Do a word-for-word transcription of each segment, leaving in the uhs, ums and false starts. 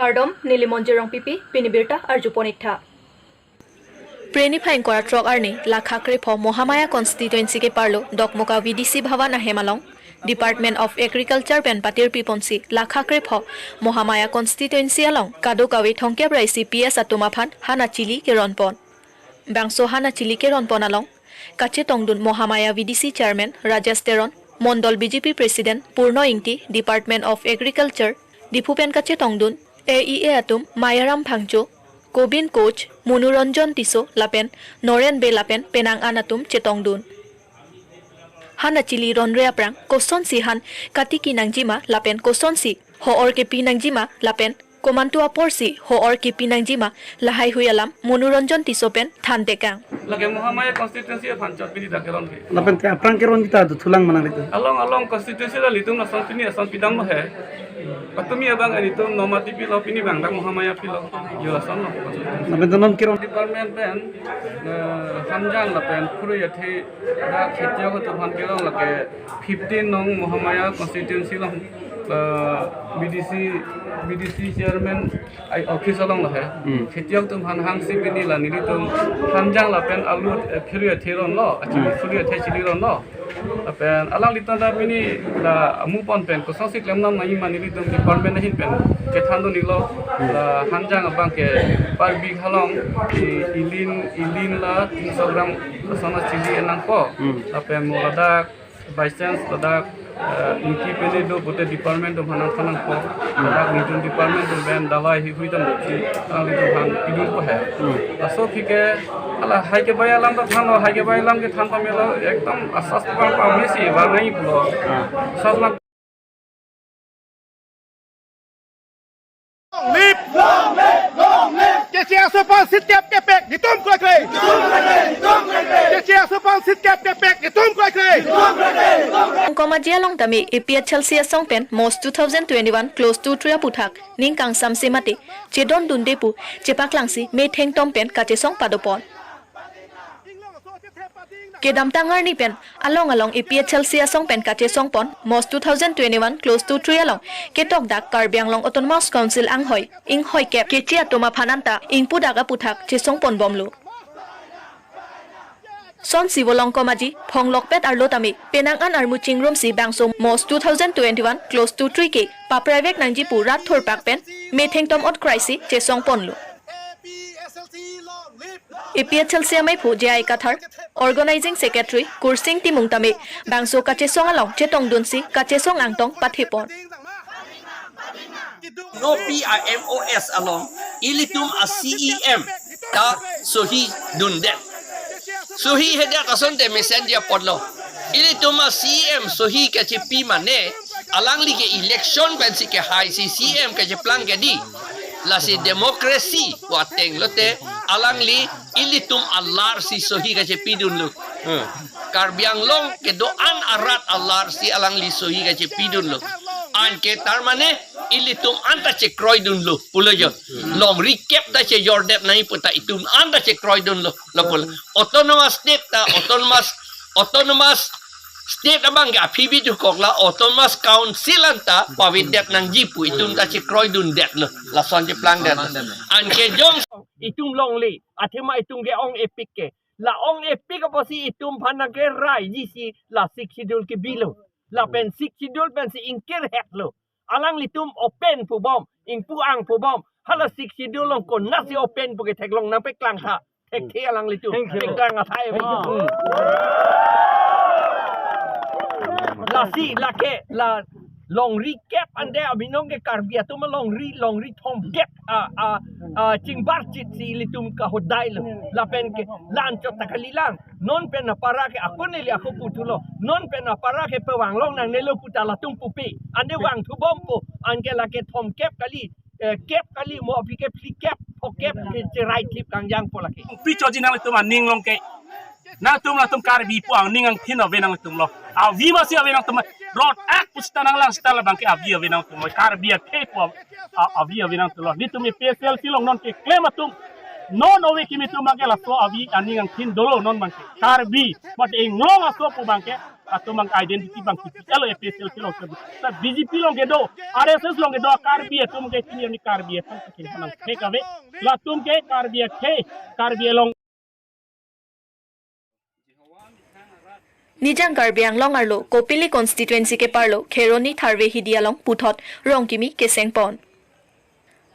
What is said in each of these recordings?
Kardom, neli Monjir Rongpipi, pini birta arjupon ik tha. Phre niphai ingkoi ra throk arni, Lakha krepho Mohamaya constituency keparlo Dokmoka V D C Bhavan ahem along Department of Agriculture pen patirpi ponsi Lakha krepho Mohamaya constituency along kadokave thomkep ra isi P S atum aphan han achili keron pon. Bangso han achili keron pon along kachetongdun Mohamaya V D C Chairman Rajesh Teron, Mondol B J P President Purno Ingti, Department of Agriculture Diphu pen kachetongdun A E A atum Mayaram Phangcho, Kobin Koch, Monuranjan Tisso lapen Noren Bey lapen penang an atum chetongdun. Han achili ronre aphrang kosonsi han katiki nangjima lapen kosonsi ho-or kepi nangjima lapen komantu aporsi ho-or kepi nangjima, lahaihui alam Monuranjan Tisso pen thantekang. Lake Mohamaya constituency aphan chot pini dak keron ke. Lapen te aphrang keron kita tu thulang manang itu. Along along constituency la ilitum lason pini ason pidamlo he. Patumi abang ilitum nomati pilo, pini bang dak Mohamaya pilo. Yo lasonlo. Lapen te non keron. Department pen, eh, Hanjang lapen Phurui athe dak khetiok atum aphan keron lake fifteen nong Mohamaya constituency along, eh, V D C, V D C chairman ai office alonglo he. Hmm. Khetiok atum aphan hangsi pini la nelitum Hanjang lapen alu, eh, Phurui athe ronlo, achili Hmm. Phurui athe chili ronlo. Lapen alanglitum ta pini la amu pon pen kosonsi klemnam nangji ma nelitum department ahin pen kethandun iklo. Hmm. La Hanjang abang ke per bigha along i-, ilin, ilin la tinso gram kosonsi chili nangpo. Hmm. Lapen mo ladak by chance ladak, eh, ingki pene do pute department atum aphan nangthan nangpo. Ladak nelitum department atum pen dawai heihui tam doji, alanglitum aphan pidunpo he. Hmm. Laso aphi ke hala hai kebai alam ta thanlo, hai kebai alam kethan pamelo, ekdom asas pang pamesi, warnai pulo. Ah. Sas lang Long live! Long live! Long live! K C S O aphan seat kep kepek, netum kroikre! Netum kroikre! Netum kroikre! K C S O aphan seat kep kepek, netum kroikre! Netum kroikre! Netum kroikre! Kongkomaji along tame A P H L C asong pen Mos two thousand twenty-one close two three aputhak ning kangsamse mate chedondunde pu chepaklangsi methengtom pen kachesong padopon. Kedamtang arni pen along along A P H L C asong pen kachesongpon Mos two thousand twenty-one close two three along ketok dak Karbi Anglong Autonomous Council anghoi inghoi kep keche atum aphan anta ingpu dak aputhak chesongponbomlo. Sonsi volong komaji phonglokpet arlo tame penang an armu chingrumsi bangso Mos two thousand twenty-one close two three ke papraivek nangji pu rat thurpak pen methengtom otkroisi chesongponlo. A P H L C amaiphu J I Kathar, Organizing Secretary Kursing Timung tame bangso kachesong along chetongdunsi kachesong angtong pathepon. No P I M O S along ilitum a C E M ta sohi dundet. Sohi hedet asonte mesen dia potlo. Ilitum a C E M sohi kachepi mane alangli ke election pensi kehaisi C E M kacheplang ke di. Lasi democracy pu ateng lote alangli ilitum alarsi sohi kachepidunlo. Hmm. Karbi Anglong kedo-an arat alarsi alangli sohi kachepidunlo. Anke tar mane ilitum anta chekroidunlo pulo jo. Hmm. Longri kep ta chejordet nangji puta itum anta chekroidunlo. Lo pulo. Autonomous state ta autonomous, autonomous state abang ke aphi bidukok la autonomous council anta pavedet nangji pu itum ta chekroidundetlo. Lason cheplangdetlo. Anke jong itum longle, athema itum ke ong-epik ke. La ong-epik apotsi itum aphan nangkeraiji si la Sixth Schedule kebilo. Lapen Sixth Schedule pensi ingkirhetlo. Alanglitum open pubom, ingpu ang pubom. Hala Sixth Schedule along konatsi open pu ke theklong nangpeklang tha. Thekthe alanglitum. Thank you. Thekthe athai. Hmm. Lasi lake la longri kep ante abinong ke Karbi atum longri, longri thomkep a, a, a, chingbarchit si ilitum kahodailo. Lapen ke lanchot ta kalilang. Non pen apara ke ako neli ako puthulo. Non pen apara ke pevanglong nangnelo puta latum pupe. Ante vangthubompo. Anke lake thomkep kali, eh, kep kali mo aphi ke phlikep, phokep ke cherai thip kangjangpo lake. Pi choji nangtum aning along ke. Nangtum latum Karbi pu angning angthin ave nangtumlo. Avi masi ave nangtum. Rot ak pusita nanglang sita labang ke avi ave nangtumlo. Karbi athe pu a-, avi ave nangtumlo. Netum A P H L C along non keklem atum. Non ove kimi atum abangke laso avi aning angthin dolo non abangke. Karbi, mate inglong aso pu abangke, atum abang identity abang kipi alo A P H L C along kedo. Ta B J P along kedo, R S S along kedo, Karbi atum ke kimi ani Karbi atum ke nang thek ave. Latum ke Karbi akhei, Karbi along. Nijang Karbi Anglong arlo Kopili constituency keparlo Kheroni Tharve Hidi along puthot rong kimi kesengpon.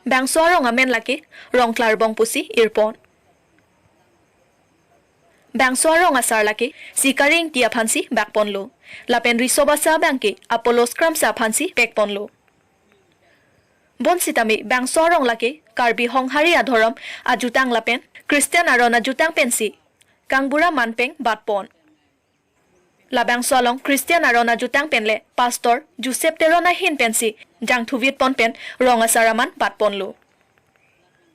Bangso arong amen lake Rongklarbong pusi irpon. Bangso arong asar lake Sikari Ingti aphansi bakponlo. Lapen riso basa abangke Apollos Kramsa aphansi pekponlo. Bonsitame bangso arong lake Karbi Honghari adhorom ajutang lapen Christian aron ajutang pensi kangbura manpeng batpon. Labangso along Christian aron ajutang penle Pastor Joseph Teron ahin pensi jangthu vitpon pen rong asar aman batponlo.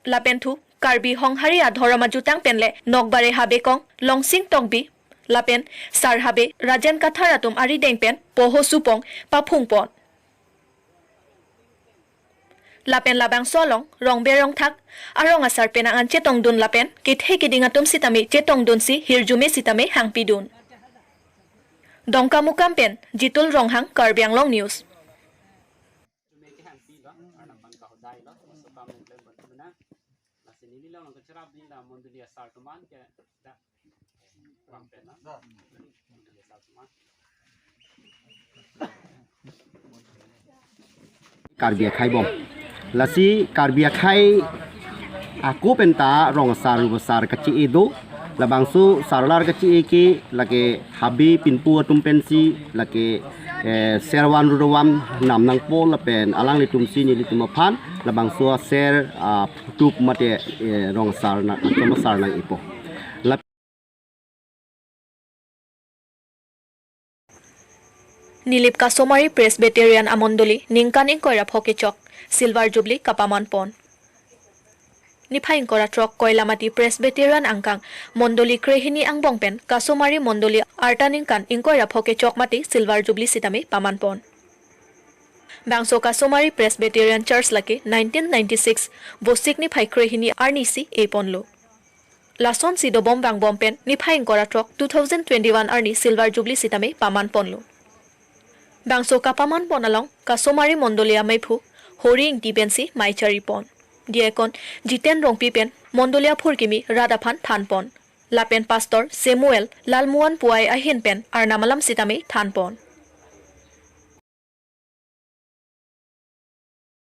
Lapen thu Karbi Honghari adhorom ajutang penle Nokbare Habe Kong, Longsing Tokbi, lapen Sar Habe Rajen Kathar atum arideng pen poho supong paphungpon. Lapen labangso along rongber rongthak arong asar penang an chetongdun lapen kethe keding atum sitame chetongdunsi hirjume sitame hangpidun. Dongkamukam pen Jitul Ronghang, Karbi Anglong News. Karbi akhei bom. Lasi Karbi akhei ako penta rong asar rup asar kachi-e do. Labangso sarlar kachi-e ke lake Habe pinpo atum pensi lake, eh, servan rudovan nam nangpo lapen alanglitumsi nelitum aphan labangso aser, ah, tup mate, eh, rong asar na, achom asar nang-ipo. Lap- Nilip Kasomari Presbyterian amondoli ningkan ingkoi ra pho kechok Silver Jubilee kapamanpon. Niphai ingkoi ra throk Koilamati Presbyterian angkang mondoli krehini angbong pen Kasomari mondoli arta ningkan ingkoi ra pho kechok mate Silver Jubilee sitame pamanpon. Bangso Kasomari Presbyterian Church lake nineteen ninety-six Vosik niphai krehini arnisi eponlo. Lasonsi dobom vangbom pen niphai ingkoi ra throk two thousand twenty-one arni Silver Jubilee sitame pamanponlo. Bangso kapamanpon along Kasomari mondoli ameiphu Hori Ingti pensi mei charipon. Diakon Jiten Rongpi pen mondoli aphurkimi rat aphan thanpon. Lapen Pastor Samuel Lalmuan Puai ahin pen arnam alam sitame thanpon.